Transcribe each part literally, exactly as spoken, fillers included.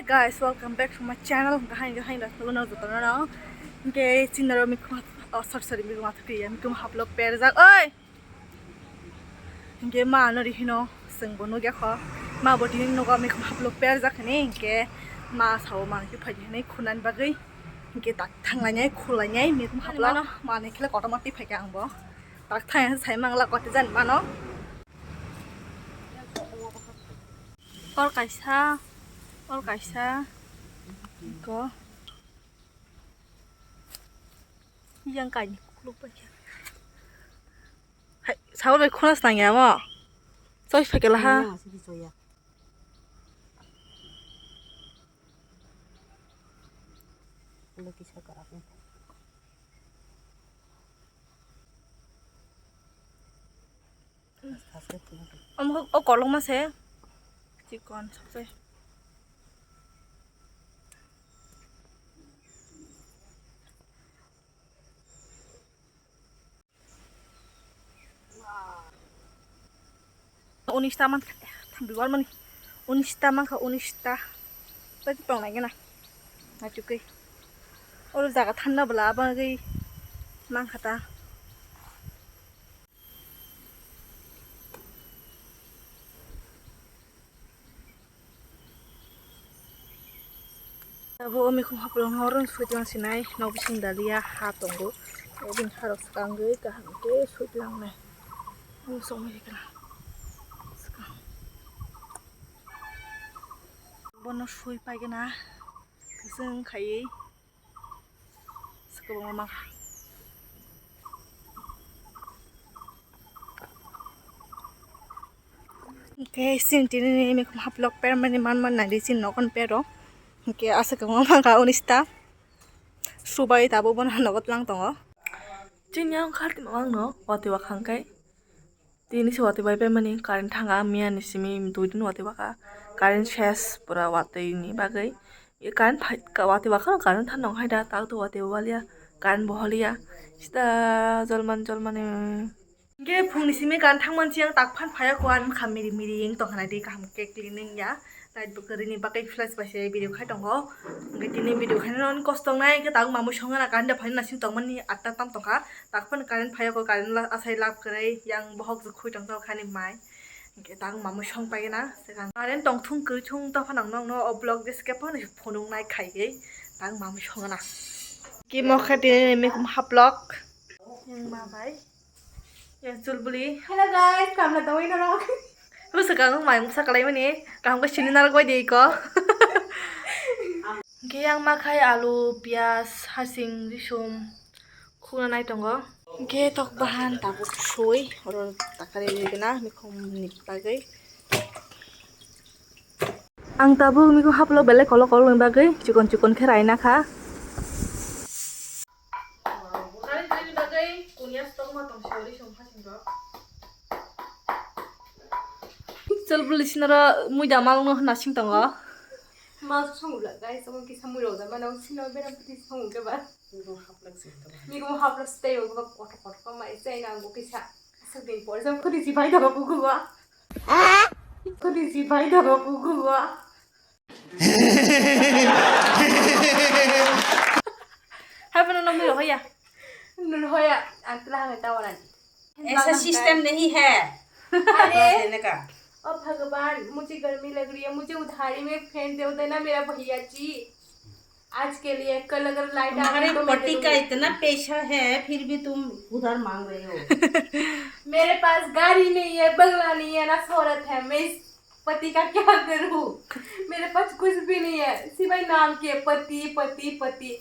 Guys, welcome back to my channel. Hingke hai, hingke hai, rok no jotono no. Hingke chini oro mikhu, oh, sorry, sorry, mikhu mathok ya, mikhu haplok perjak. Oi! Hingke ma no ri hino, sengbo nugya kho. Ma bo tini nogo mikhu haplok perjak hini, hingke ma sao ma ki phai hini khunan bagwi. Hingke tak thanglainai, khulainai, mikhu haplok. Mano, mani khele kotor mati phai ang bo. Tak thang sai mangla kote jan mano. Or kaisa, or kaisa. Ko. Yang kaini kukluk bai khe. Hai, saur bai khuna snang ya mo. Choi phai kela ha. Yang asli choi ya. Lo kisa karak ni. Omo o kolokma se chikon sabse. Unis ta mankha, thambi wal mani. Unis ta mankha, unis ta. Tei tong nai gana. Achukui. Oro jaga thanda bwla abagwi mankha ta. Abo o mikhu haplok no oro sui tlang sinai, nok bising dalia ha tongo. Obini harok swkangwi kaham khe sui tlangnai. Omo songwi rikna. Bono sui paigwna. Kwchwng khaiwi. Kwbangma mankha. Hingke chini tini ni mikhu haplok permani manma nadi chini nogon pero. Hingke aswk kwbangma mankha unis ta. Subai tabuk bono nogo tlang tongo. Chini yang kharti mamang no watwi wakhang kai. Tini se watwi bai paimani current thanga miya ni simi dui din watwi baka current ses pura watwi ni bagwi. Ye current phai ka watwi baka no current than nong hai da tak to watwi bo baliya current bo holiya sida jolman jolmani. Hingke phung ni simi current thang mansi ang tak phan phaya ko ang kha miri miri ing tong khana di kaham khe cleaning ya. Light bo kwrwini bagwi flash bai se video khai tongo. Hingke tini video khai no kosto wngnai hingke tabuk mamui songna current phai nasing tongmani atta tam tongkha. Tak phano current phaiya ko, current la-, asai lab kwrwi, yang bohok je khui tong tong khani mai. Hingke tang mamui song pai na, swkang current tong thung kwrwi thung tong phano ang nokno o vlog je skip phano phunuk nai khai gwi tang mamui song na. Kimo khe tini mikhu haplok. Yang ma bai. Yang chulbuli. Hello guys, kamla tongwi norok. Bo swkang mai mungsa kalai mani, kaham khe sini narwk bai di ko. Hingke yang ma khai alu, piyaj, hasing, risum khuna nai tongo. Hingke tok bahan tabuk sui, oro takari gana mikhum ni bagwi. Ang tabuk mikhum haplo belai kolok kolok ni bagwi chikon chikon khe raina kha. Chulbuli sinaro muida malungno hwnna sing tongo. Mal songula guys, omo kisa mui rok da mano sino beram piti songo ke ba. Migo haplak se to. Migo haplak se to ba kotor kotor ko mai se na go kisa. Asuk din por jam khudi jibai da bugu wa. Khudi jibai da bugu wa. Hai bono nong mui rok ya. Nun hoya, ang tla hame tawaran. ऐसा सिस्टम नहीं है। अरे। देने का। ओ भगवान, मुझे गर्मी लग रही है, मुझे उधारी में फैन दे दो ना मेरा भैया जी। आज के लिए, कल अगर लाइट आ तुम्हारे गई तो मैं पति दे का दूंगी। इतना पैसा है, फिर भी तुम उधार मांग रहे हो। मेरे पास गाड़ी नहीं है, बंगला नहीं है, ना शोहरत है, मैं इस पति का क्या करूं? मेरे पास कुछ भी नहीं है, सिवाय नाम के पति, पति, पति।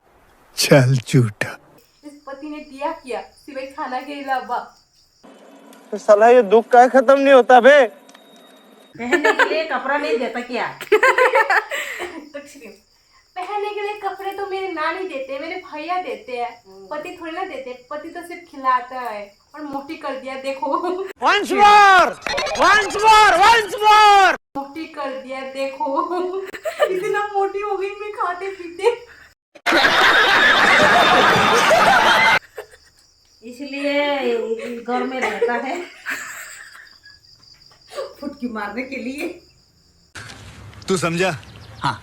चल झूठा। इस पति ने दिया क्या सिवाय खाना के अलावा? तो साला ये दुख का खत्म नहीं होता बे। पहनने के लिए कपड़ा नहीं देता क्या? पहनने के लिए कपड़े तो मेरे नानी देते हैं, मेरे भैया देते हैं, पति थोड़ी ना देते, पति तो सिर्फ खिलाता है और मोटी कर दिया देखो। Once more, once more, once more। मोटी कर दिया देखो। इतना मोटी हो गई मैं खाते पीते। इसलिए घर में रहता है फुटकी मारने के लिए। तू समझा? हाँ।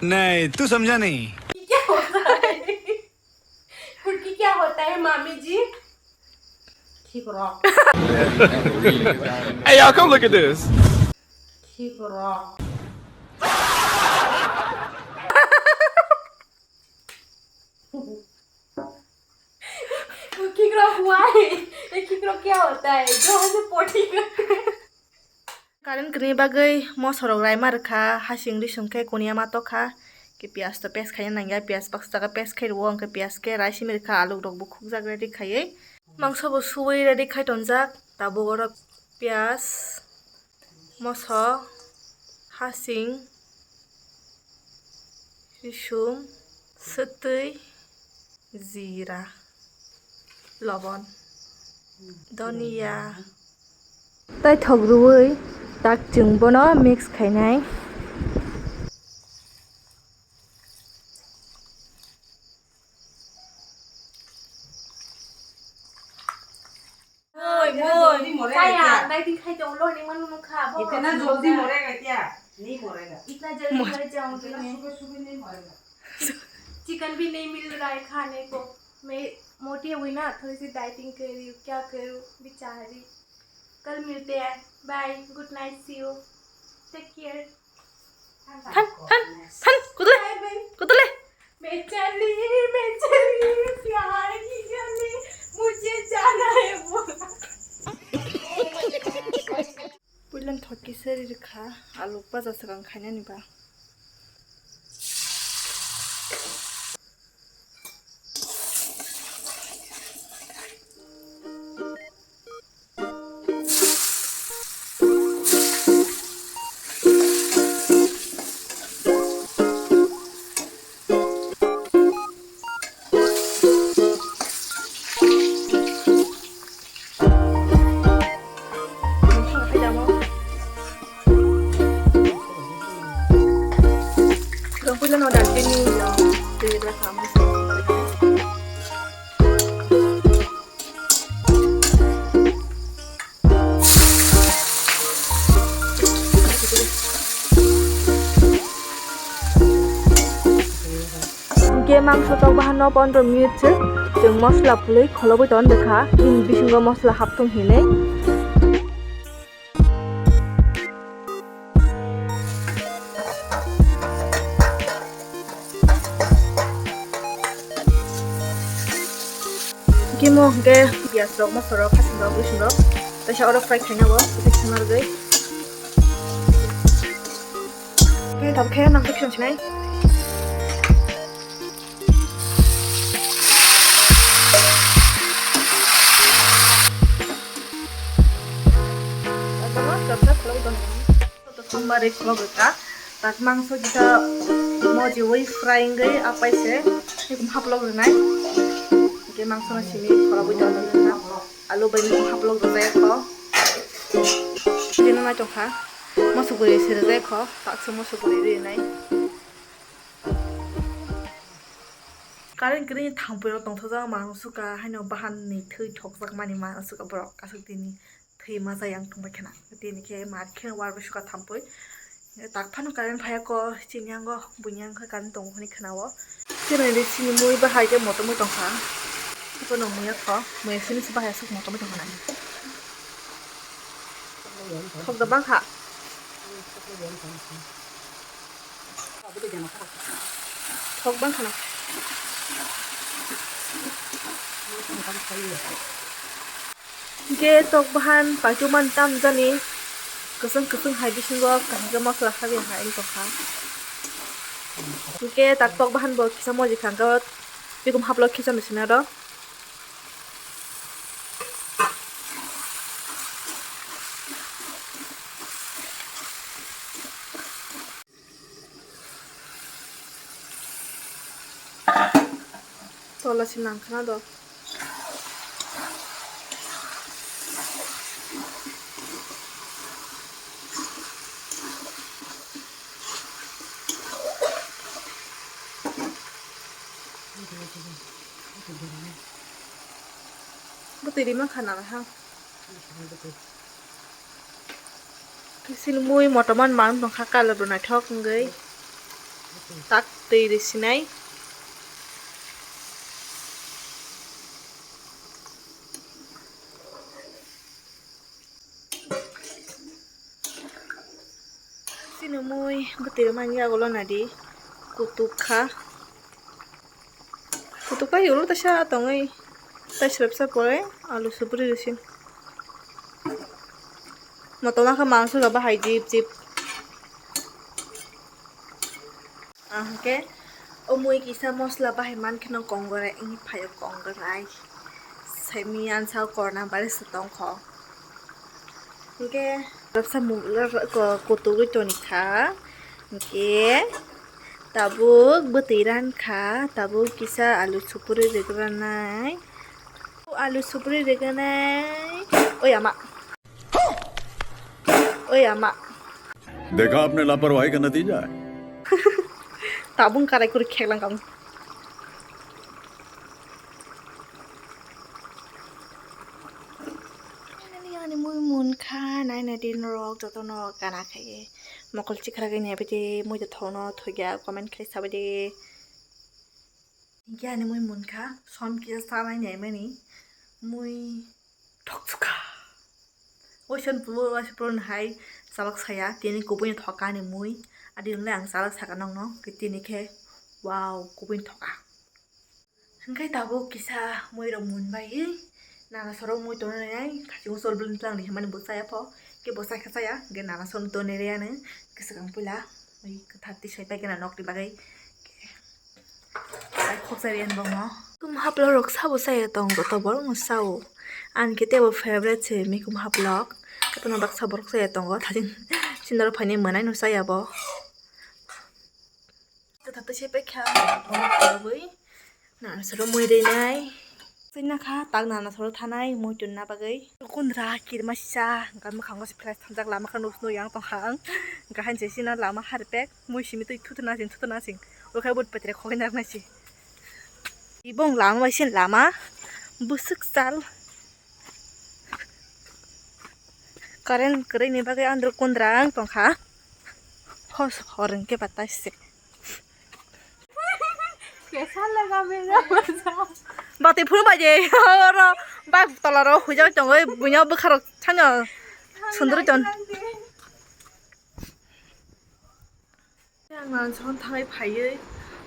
नहीं, तू समझा नहीं। क्या होता है? फुटकी क्या होता है, मामी जी? खिक्रो। Hey, y'all, come look at this. खिक्रो। खिक्रो हुआ है। ये खिक्रो क्या होता है? जो हम पोटी करते हैं। Current kwrwini bagwi mosorok raima rwkha, hasing risum khe kuniya ma tokha, khe piyaj to paste khaina nangya, piyaj baksa jaga paste khai rwo, hwnkhe piyaj khe rai simi rwkha, aluk rok bo khukjak ready khaiwi, mangso bo suwi ready khai tonjak, tabuk oro piyaj, moso, hasing, risum, swtwi, jira, lobon, doniya. Tei thok rwui tak chwng bono mix khainai. Moi, moi. Kaya, dai din khai tong lo, ni manu nukha. इतना जल्दी मरेगा क्या? नहीं मरेगा। इतना जल्दी मर जाऊंगी मैं। सुबह सुबह नहीं मरेगा। चिकन भी नहीं मिल रहा है खाने को। मैं मोटी हुई ना, थोड़ी सी डाइटिंग कर रही हूँ, क्या करूँ बेचारी। कल मिलते हैं, bye, good night, see you, take care. Than, than, than, kudule, kudule. मैं चली, मैं चली, प्यार की गली, मुझे जाना है वो। Puilan thok kisa ri rwkha, alu baja swkang khainani ba. Puila no dalchini no twi rwkha. Hwnkhe mangso tok bahan no pondro minute se chwng mosla phului kholobwi ton rwkha, bini bisingo mosla hapthung hinwi. Kimo hwnkhe piyaj rok, moso rok, hasing rok, bising rok, teisa oro fry khaina o, tei sana rwgwi. Khe tabuk khe nang khe khichon sinai. Sombar ek kholok rwkha, tak mangso kisa mojiwi fry wngwi apai se ekhum haplok rwnai. Hwnkhe mangso no simi kholobwi tonwi rwkha, alu bai haplok rwjak kho. Bini naitokha, moso guri se rwjak kho, taksa moso guri rinai. Current kwrwini thampui rok tongthokjak, mano suka haino bahan ni thwi thokjak mani mano suka borok aswk tini thwi masa yang tongbai khana. Tini khe mar khe war bai suka thampui. Tak phano current phaiya ko, chini yango buini yang khe current tongo hwnwi khana o. Chini ri chini mui bahai khe motomwi tongkha. Bono mui ya kho, mui sini se bahai aswk motomwi tongkha na. Thok da bang kha. Thok bang khana. Hwnkhe tok bahan paituma ni tam jani kwchwng kwchwng hai bisingo kaham khe mosla sabi hai wng tongkha. Hwnkhe tak tok bahan bo kisa moji kha, hwnkhe bikum haplo khichon sina rw. Tola se nang khana do. Bwtwi rima khana ha. Sini mui motoman mang tongkha, colour bo naithok wngwi. Tak twi rwsinai. Chini mui bwtwi rwmani yagulo naidi kutuk kha. Kutuk pai ulo taisa tongwi taisrapsa pore alu suburi rwsin. Motoma khe mangso rok bahai jip jip. Ahwnkhe o mui kisa mosla bahai mankhe no kongrai wngwi phaio, kongrai. Semi ansa korna bai se tongkho. Hwnkhe rwpsa mung-, rw-, rw-, ko-, kotogwi tonikha. Hwnkhe tabuk bwtwi rankha, tabuk kisa alu supuri rwgranai. Alu supuri rwgranai. Oi ama. Oi ama. देखा आपने लापरवाही का नतीजा है। Tabung karai kuri khek lang kang. Ani mui munkha, nai nai di norok joto no gana khaye. Mokol chikra gani abidi mui de thono thogya comment khlai sabidi. Hingke ani mui munkha, som kisa salai naimani mui thoksuka. Oisan puro, oisan puro hai chalok saya, tini kubui ni thoka ani mui. Adi wngkhe ang chalok saka nokno, tini khe wow, kubui ni thoka. Hingke tabuk kisa mui rok munbai, nana soro mui tongo nai, kachung sol bwlwng tlang ni hwnmani bo chaya pho, kebo chaya khe chaya, hingke nana soro tonwi rw ya nw, kisa kang puila, mui kwthar tisai pai khe na nokni bagwi. Khoksa riyan bongno. Kum haplo rok sabo saya tong joto borok no sao. Ani khe tebo favorite se mikum haplok. Jotono baksa borok saya tongo. Thajin sinaro phaini mwnai no saya bo. Joto to se pekha borok khobwi. Nana soro mui rinai. Sina kha tak nana soro thanai mui tunna bagwi. Kundra kirma sisa hwnkha mwkhango se flash thanjak lama khe nuknwi yang tongkha ang. Hwnkha hainse sina lama harpek mui simi twi thuthuna sing thuthuna sing. Okhai bot petre khogwi narwknai se. Ibong lama bai se lama bwswk sal. Current kwrwini bagwi andro kundra ang tongkha. Hos hor hwnkhe batai se. Bati phuru bai de oro bike tola ro huijak tongwi buino bwkha rok thangyo sunduri ton. Ang nang son thangwi phaiwi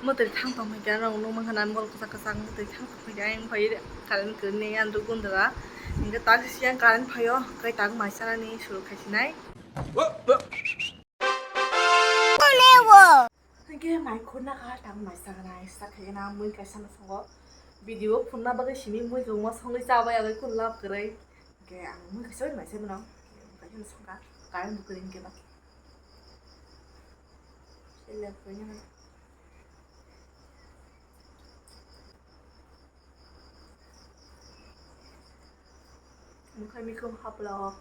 mwtwi thang tong phaikha, ang nukmankha nang mol kwchak kwchak mwtwi thang tong phaikha, ang phaiwi current kwrwini andro gundra hwnkhe tak siyang current phaio, hwnkhe tak mai chanani suru khaisinai. Hwnkhe mai khurna kha, tamo mai saknai, sak khe na mui kaisa no songo. Video phunna bagwi simi mui jongma songwi chabai agwi kun lab kwrwi. Hwnkhe ang mui kaisa bai mai se mano. Kaisa no songkha, current bo kwrwi hwnkhe ba. Sele kwrwi no. Mukha mikhum haplo.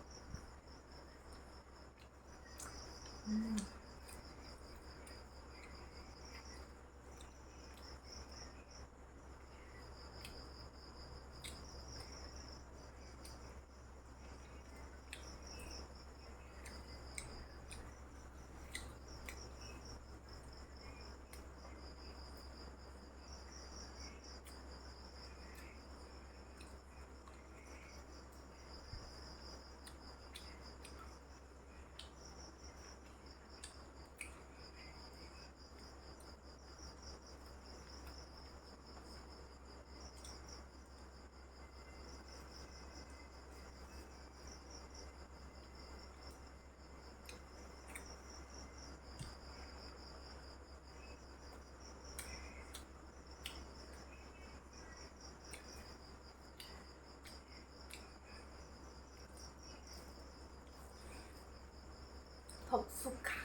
Thok sukha.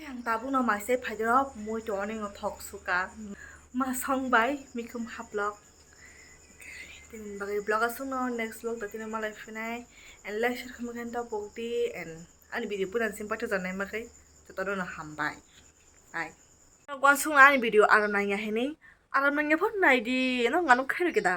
Ang tabukno maisai phaidorok mui tongmani no thok suka. Ma song bai mikhum haplok. Tini bagwi vlog aswkno next vlog da tini malai phinai. And like share khamwi khe ta pokdi and ani video punan sim paithajaknai ma khe jotono no hambai. Bye. Wansukno ani video aro nangya hinwi. Aram nangya phone nai di, no ngano khairok da.